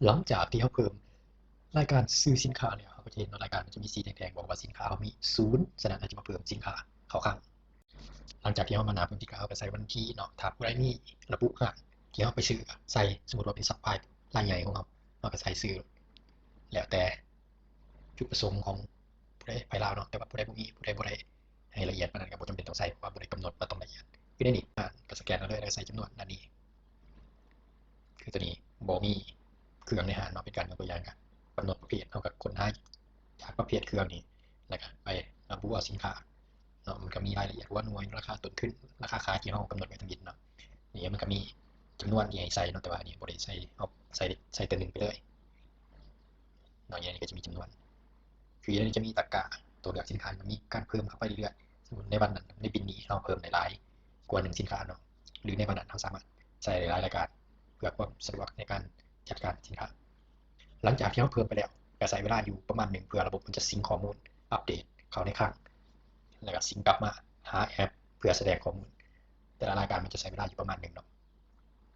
ຫຼັງຈາກທີ່ເຮົາເພີ່ມລາຍການຊື້ສິນຄ້າແລ້ວ ເຮົາກໍຈະເຫັນວ່າລາຍການມັນຈະມີສີແດງໆ ບອກວ່າສິນຄ້າເຮົາມີສູນ, ສະນັ້ນເຮົາຈະມາເພີ່ມສິນຄ້າເຂົ້າຄັ້ງ. ຫຼັງຈາກທີ່ເຮົາມາໜ້າເພີ່ມສິນຄ້າ ເຮົາກໍໃສ່ວັນທີເນາະ, ຖ້າຜູ້ໃດມີລະບຸຮ້ານທີ່ເຮົາໄປຊື້ ໃສ່ ສົມມຸດວ່າເປັນຊັບພາຍລາຍໃຫຍ່ຂອງເຮົາ ເຮົາກໍໃສ່ຊື່ ແລ້ວແຕ່ຈຸດປະສົງຂອງຜູ້ໃດ ໃຜລາວເນາະ, ແຕ່ວ່າຜູ້ໃດບໍ່ມີ ຜູ້ໃດບໍ່ໄດ້ ໃຫ້ລະອຽດປານນັ້ນກໍບໍ່ຈຳເປັນຕ້ອງໃສ່ ເພາະວ່າບໍ່ໄດ້ກຳນົດວ່າຕ້ອງລະອຽດ. ຢູ່ໃນນີ້ ກໍສະແກນເອົາເລີຍ ແລ້ວໃສ່ຈຳນວນ. ອັນນີ້ຄືຕົວນີ້ບໍ່ມີເຄື່ອງໃນຮ້ານເນາະ, ເປັນການຍົກຕົວຢ່າງ ກະກຳນົດປະເພດ, ເຮົາກໍຄົ້ນຫາຈາກປະເພດເຄື່ອງນີ້ ແລ້ວກໍໄປລະບຸເອົາສິນຄ້າເນາະ, ມັນກໍມີລາຍລະອຽດ ຫົວໜ່ວຍ, ລາຄາຕົ້ນທຶນ, ລາຄາຂາຍທີ່ເຮົາກຳນົດໄວ້ທຳອິດເນາະ. ນີ້ມັນກໍມີຈຳນວນທີ່ໃຫ້ໃສ່ເນາະ, ແຕ່ວ່າອັນນີ້ບໍ່ໄດ້ໃສ່, ເຮົາໃສ່ ໃສ່ແຕ່ໜຶ່ງໄປເລີຍເນາະ. ຢູ່ໃນນີ້ກໍຈະມີຈຳນວນ ຄືຢູ່ໃນນີ້ຈະມີຕະກະ ຕົວເລືອກສິນຄ້າ ມັນມີການເພີ່ມເຂົ້າໄປເລື້ອຍໆ. ສົມມຸດໃນວັນນັ້ນ ໃນບິນນີ້ເຮົາເພີ່ມໄດ້ຫຼາຍກວ່າໜຶ່ງສິນຄ້າເນາະ, ຫຼືໃນວັນນັ້ນເຮົາສາມາດໃສ່ໄດ້ຫຼາຍລາຍການ ເພື່ອຄວາມສະດວກໃນການຈັດການສິນຄ້າ. ຫຼັງຈາກທີ່ເຮົາເພີ່ມໄປແລ້ວ ກໍໃຊ້ເວລາຢູ່ປະມານໜຶ່ງ ເພື່ອລະບົບມັນຈະຊິງຂໍ້ມູນ ອັບເດດເຂົ້າໃນຄັງ ແລ້ວກໍຊິງກັບມາຫາແອັບເພື່ອສະແດງຂໍ້ມູນ. ແຕ່ລະລາຍການມັນຈະໃຊ້ເວລາຢູ່ປະມານໜຶ່ງເນາະ,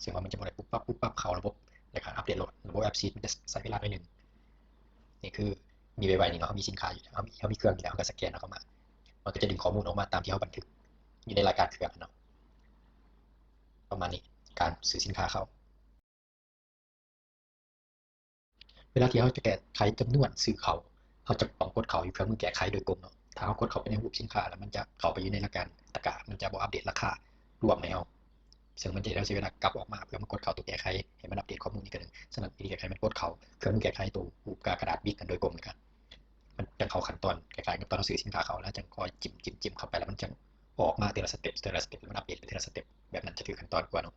ເຊິ່ງວ່າມັນຈະບໍ່ໄດ້ປຸບປັບປຸບປັບເຂົ້າລະບົບ ແລ້ວກໍອັບເດດໂຫຼດ. ລະບົບແອັບຊີດມັນຈະໃຊ້ເວລາໜ້ອຍໜຶ່ງ. ນີ້ຄືມີໄວໆນີ້ເນາະ, ເຮົາມີສິນຄ້າຢູ່ ເຮົາມີ ເຮົາມີເຄື່ອງຢູ່ແລ້ວ ເຮົາກໍສະແກນເອົາເຂົ້າມາ, ມັນກໍຈະດຶງຂໍ້ມູນອອກມາຕາມທີ່ເຮົາບັນທຶກຢູ່ໃນລາຍການເຄື່ອງເນາະ. ປະມານນີ້ ການຊື້ສິນຄ້າເຂົ້າ. ເວລາທີ່ເຮົາຈະແກ້ໄຂຈຳນວນຊື້ເຂົ້າ ເຮົາຈະຕ້ອງກົດເຂົ້າຢູ່ເຄື່ອງມືແກ້ໄຂໂດຍກົງເນາະ. ຖ້າເຮົາກົດເຂົ້າໄປໃນຮູບສິນຄ້າແລ້ວ ມັນຈະເຂົ້າໄປຢູ່ໃນລາຍການຕະກະ, ມັນຈະບໍ່ອັບເດດລາຄາລວມໃຫ້ເຮົາ, ເຊິ່ງມັນຈະເຮັດໃຫ້ເຮົາເສຍເວລາກັບອອກມາເພື່ອມາກົດເຂົ້າຕົວແກ້ໄຂໃຫ້ມັນອັບເດດຂໍ້ມູນອີກເທື່ອໜຶ່ງ. ສະນັ້ນ ວິທີແກ້ໄຂມັນກົດເຂົ້າເຄື່ອງມືແກ້ໄຂຕົວຮູບກາກະດາດບິກນັ້ນໂດຍກົງ ແລ້ວກະມັນຈະເຂົ້າຂັ້ນຕອນຄ້າຍໆກັບຕອນເຮົາຊື້ສິນຄ້າເຂົ້າ ແລ້ວຈັ່ງຄ່ອຍຈິ້ມໆໆເຂົ້າໄປ ແລ້ວມັນຈັ່ງອອກມາເທື່ອລະສະເຕັບ ເທື່ອລະສະເຕັບ ແລ້ວມັນອັບເດດໄປເທື່ອລະສະເຕັບ. ແບບນັ້ນຈະຖືກຂັ້ນຕອນກວ່າເນາະ.